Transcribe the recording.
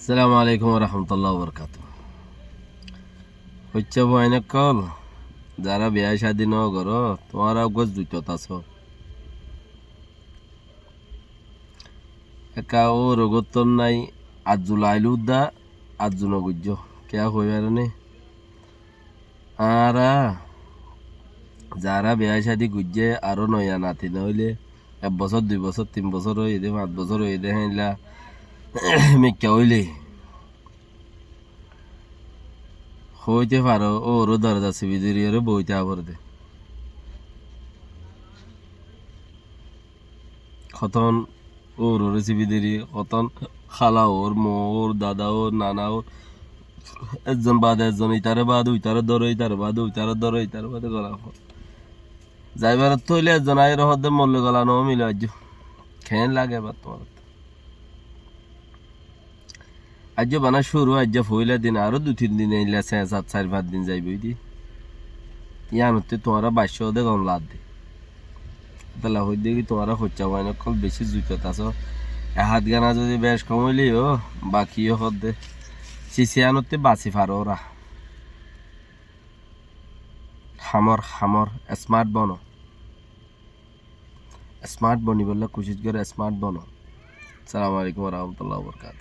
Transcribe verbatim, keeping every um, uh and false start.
Assalamu alaikum warahmatullahi wabarakatuhu. Hoiccá fuain ókkol, zará biyá cádi no goró, tuáñra uggúa zuitot asó. Ekká óur uggúa tón nái, azzu lailú dá, azzu no goijjó. Kiyá hoibar né? Añára zará biyá cádi goijjé, aró noiya nati no óile, ek bosór, dui bosór, tin bosór óiye dé, fañs bosór óiye dé, héilla mikká óile, hoité faró, óuror dorza sibi dóri óre boói táa foré dé. Hotón óuroré sibi dóri, hotón hála óur, mou óur, dada óur, nana óur, ezzon baade ezzon, itaré baade uitaré dóre, itaré baade uitaré dóre, itaré baade gola fore. Zaibar ottú óile ezzon aiyóre hoódde, molle gola no milo aijjó. Keén lage ebar tuáñrattú? Aijjó bana cúru, aijjó foóila din, aró dui tin din, eilla señ sat sair fañs din zaibói dé. Yíanottú tuáñra baiccó dé gom laadde. Étella hoóidde ki, tuáñra hoiccá fuain ókkol bicí zuitot asó. E hát gana zodi bec kom óile yó, baki yó hoódde. Sis yíanottú basi faró óra. Hamor, hamor, smart bono. Smart bonibolla kucíc goró, smart bono. Assalamu alaikum warahmatullahi wabarakatuhu.